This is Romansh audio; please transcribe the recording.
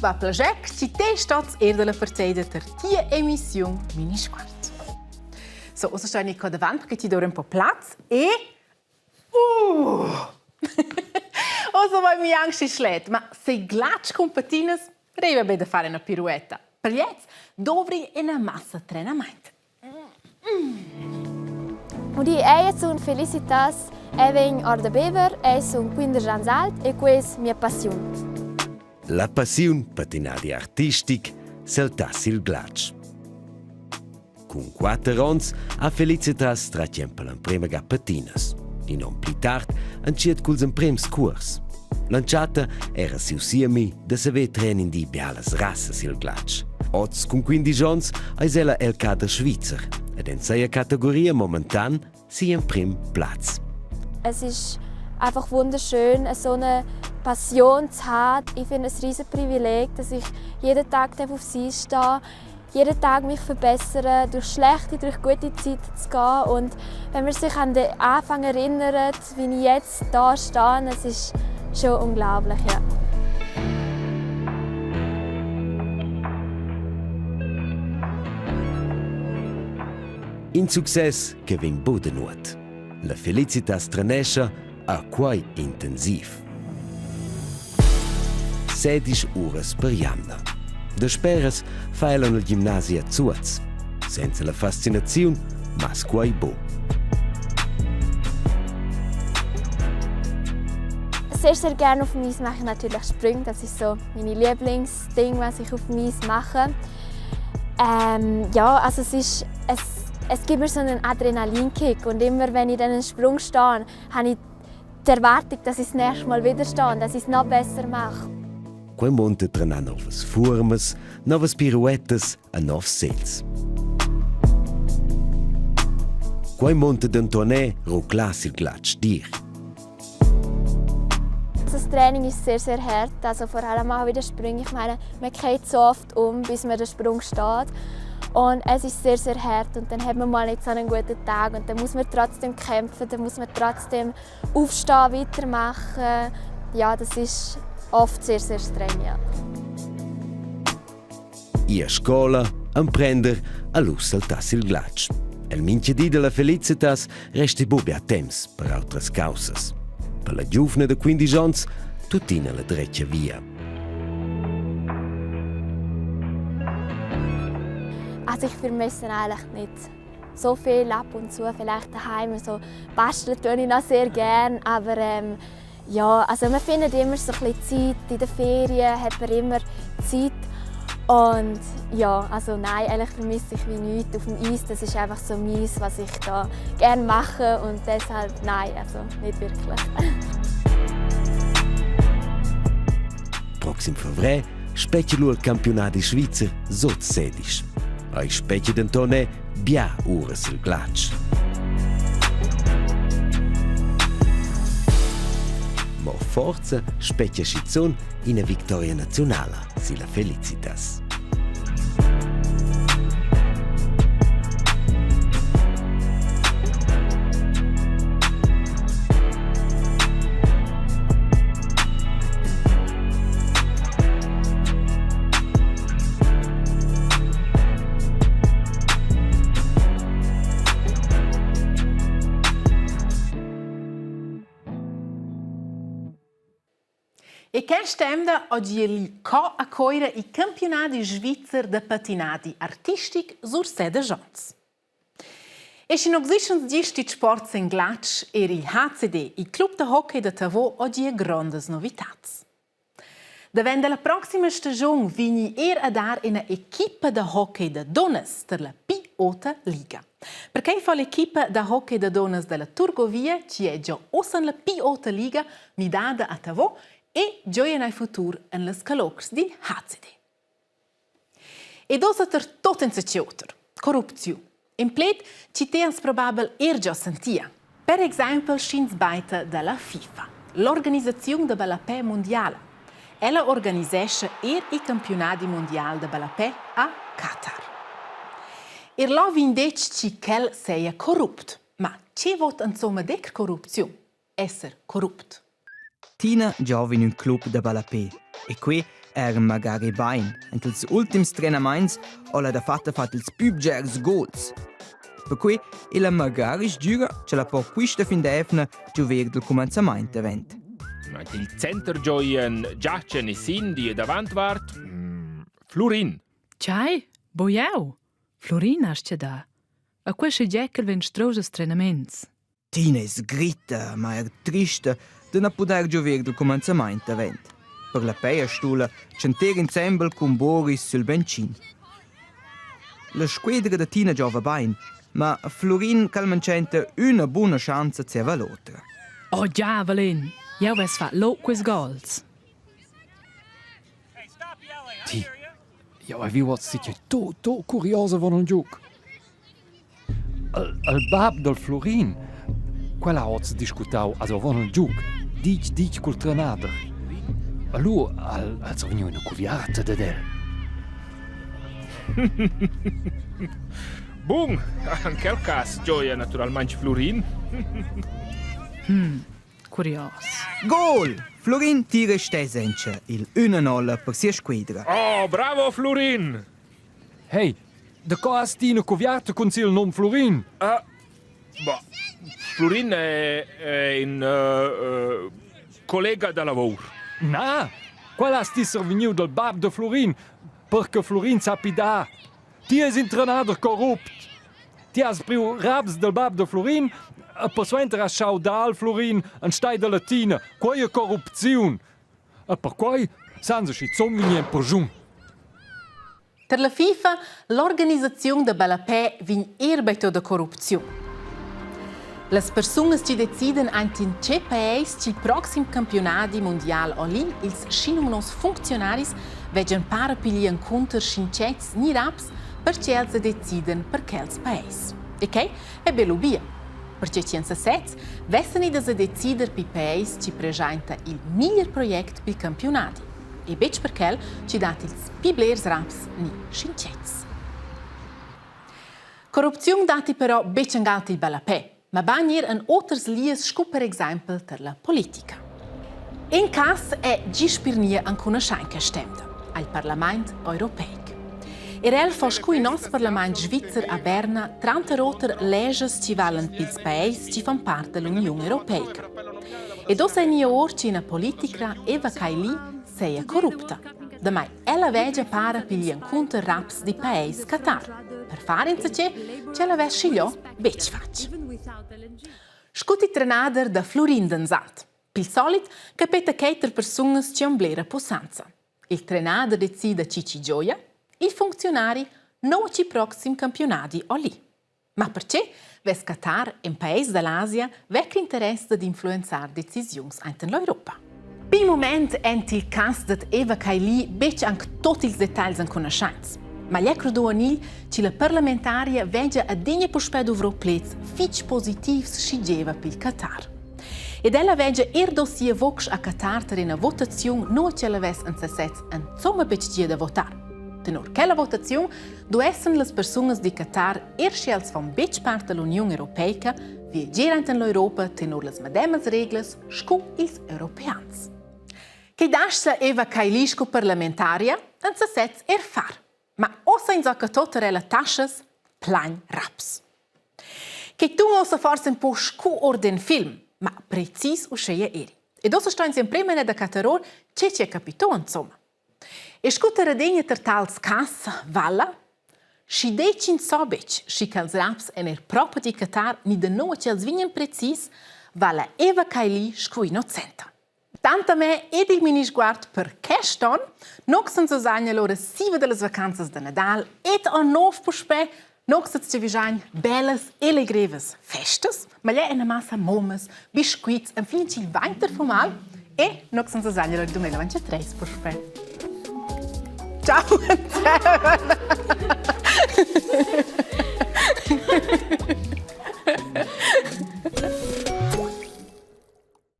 va plager chi te stats er dalla parteida tar tia emissiun Minisguard. So, ussa stai qua davant perché ti dor un po plaz e Uh! Ossa vai mi anche schlet, ma se glatsch cun patinas reva be da fare una piruetta. Per gliez dovri ina massa trenamaint. Udi, eu sun Felicitas, eu vegn or da Bever, eu sun 15 ans alt e quai es mia passiun. La passiun patinadi artistic saltass il glatsch. Cun quatter onns ha Felicitas tratg per l'emprema ga patinas. In onn pli tard entschiet culs emprems cuors. L'entschatta era siu siemi da saver trer in di bialas rassas sil glatsch. Oz cun 15 onns eis ella el cader svizzer ed en sia categoria momentan siu emprim plaz. Es ist einfach wunderschön, so eine Passion zu haben. Ich finde es ein riesen Privileg, dass ich jeden Tag auf sie stehe jeden Tag mich verbessern, durch schlechte, durch gute Zeiten zu gehen. Und wenn man sich an den Anfang erinnert, wie ich jetzt da stehe, es ist schon unglaublich. Ja. In success che vegn buca nuot. La Felicitas trenescha a quai intensiv. Sedisch uras per jamna. Dasperas fa ella nel gimnasi a Zuoz. Senza la fascinaziun mas quai bo. Sehr, sehr gerne auf dem Eis mache ich natürlich Sprünge. Das ist so meine Lieblingsding, was ich auf dem Eis mache. Ähm, ja, also es ist, es, es gibt mir so einen Adrenalinkick und immer wenn ich dann einen Sprung stehe, habe ich die Erwartung, dass ich das nächste Mal wieder stehe und dass ich es noch besser mache. Quei munta trenar novas fuormas, novas piruettas e novs segls. Quei munta denton er ruclar sil glatsch dir. Das Training ist sehr, sehr hart. Also vor allem auch wieder Sprünge. Ich meine, man geht so oft um, bis man den Sprung steht. Und es ist sehr, sehr hart. Und dann hat man mal nicht so einen guten Tag. Und dann muss man trotzdem kämpfen, dann muss man trotzdem aufstehen, weitermachen. Ja, das ist oft sehr, sehr streng. Ja. Ir a scola, emprender, a lu saltass il glatsch. El mintga di dalla Felicitas resti buc bia temps per autras caussas. Per la giuvna da 15 onns tuttina la dretga via. Also ich vermisse eigentlich nicht so viel ab und zu, vielleicht daheim so basteln tue ich noch sehr gern, aber ähm, ja, also man findet immer so ein bisschen Zeit, in den Ferien hat man immer Zeit und ja, also nein, eigentlich vermisse ich wie nichts auf dem Eis, das ist einfach so meins, was ich da gerne mache und deshalb nein, also nicht wirklich. Proxim favrer spetga lu il campiunadi svizzer sut sedisch. Ei spetga denton è bia uras il glatsch. Mo forza spetga schizun ina victoria naziunala silla Felicitas. E quest'emda ho gia lì co a Coira il campiunadi svizzer da patinadi artistic sur Sede Jons. E schi non existan gist ils sports en glatsch, er il HCD, il club da hockey da Tavau, ho gia grondas novitats. Davent dalla proxima stagiun vegni er a dar ina equipa da hockey da dunnas tar la pli ota liga. Perquei fa l'equipa da hockey da dunnas dalla Turgovia, chi è già ussa en la pli ota liga, midada a Tavau e gioia nel futur en las calocs dil HCD. Ed ussa tar tot insatgi oter, corrupziun. In pled chi te ans probabel er già sentia. Per exaimpel sch'ins baita da la FIFA, l'organisaziun da ballapè mundiala. Ella organisescha er il campiunadi mundial da ballapè a Qatar. Er là vegn detg chi ch'el saja corrupt. Ma che vot insomma dir corrupziun? Esser corrupt. Tina giova in ün club da ballapè e que Er magari bain. Ent ils ultims trenamaints ho la dafatta fat ils pü bgers gols. Perquai ella magari sgüra cha la po quista fin d'eivna giover dal cumanzamaint davent. Il center gioien Giachen e Cindy e davantvart mm, Flurin. Tgei? Boiau? Florin has da. A quei Jekyll vegn strosas trenaments. Tina es gritta, ma eir trista da na pudair giover dal cumanzamaint davent. Per la peja sto'la tschanter insembel cun Boris sül bencin. La squedra da Tina giova bain, ma Flurin calmanchenta üna buna schanza zieva l'otra. Oh giavelin, jeu vess fat lo quels gols. Ti, jau hai viu oz che to, to curiosa von un giuc. Al, al bab dal Florin, quella ha oz discutau ad avon il giuc, ditg ditg cul trenader. Allura al, al vegniu ina cuviarta dad el. Bun, in quel cas gioia naturalmaing Flurin. Hmm, curios. Gol! Florin tira stesencha il 1-0 per sia squadra. Oh, bravo Flurin! Hey, da co has ti ina cuviarta cun si il num Flurin? Uh, bah, Flurin è, è in uh, uh, collega da lavor. Na, qual has ti survegniu dal bab da Flurin, perche Flurin sappi dar? Ti es in trenader corrupt. Ti has priu raps dal bab da Flurin e persuenter has schau dar al Flurin enstagl da Latina. Quei è corrupziun. E perquai san se schizun vegnir en perschun. Per la FIFA, l'organisaziun da ballapè vegn er baitò da corrupziun. Las persunas chi deciden aint in che paese ch'il proxim campiunadi mundial ho li, ils schinumnos funcziunaris veggan para pigli encunter schincets ni raps per ch'els deciden per quels paes. E quai è be lubia. Perche chi in sasez vessan i da sa decider pi paes chi preschainta il miglier project pil campiunadi. E betg per quel chi dat ils pi blers raps ni schincets. Corrupziun datti però betg angal il ballapè, ma bain er en oters lias sco per exempel tar la politica. In cas è gist per nia anconoschain quest'emda, al Parlament europeic. Er el fa sco il noss parlament svizzer a Berna tranter oter legias chi valan pils paesi chi fan part da l'Uniun Europeica. Ed ossa è nia or ch'ina politicra Eva Kaili seia corrupta. Damai ella vegia para pigli encunter raps di paes Qatar. Per far insatge ch'ella vess schigliò betg fatg. Scu ti trenader da Flurin Denzat. Pil solit capeta quei ter persunas che han blera pussanza. Il trenader decida chi chi gioia, il funcziunari no chi proxim campiunadi o lì. Ma perche vess Qatar, in paese dall'Asia, vec interess dad influenzar decisiuns ainten l'Europa? Pil mument ent il cas dad Eva Kaili betg anc tot ils detagls enconuschents. Ma gl'è crudo en igl chi la parlamentaria vegia adegna puspè duvro pleds fitg positivs schi gieva pil Qatar. Ed ella vegia er do sia vox a Qatar tar ina votaziun nua ch'ella vess en sesez insomma betg gia da votar. Tenor quella votaziun duessan las persunas di Qatar er sche els fan betg part da l'Uniun Europeica viagiar enten l'Europa tenor las medemas reglas sco ils europeans. Che dasta Eva Kaili sco parlamentaria en sesez er far. Ma ossa ins ha tot ella taschas plain raps. Che tun ossa forse un po sco or d'in film, ma precis uscheia eri. Ed ossa sto ins emprema da cataror che ci è capito insomma. E scu te radegna ter tals cass vala? Schi decin so betg, schi quels raps èn er propi di Qatar ni da noua ch'els vignan precis, vala Eva Kaili scu innocenta. Tant a me ed il minisguard per quest on, nox ans osagna allora siva dellas vacanzas da Nadal ed on nov puspè, nox az giavischagn bellas e legrevas festas, ma è una massa momas, biscuits, enfin ch'il vainter fa mal e nox ans osagna allora 2023 puspè. Ciao!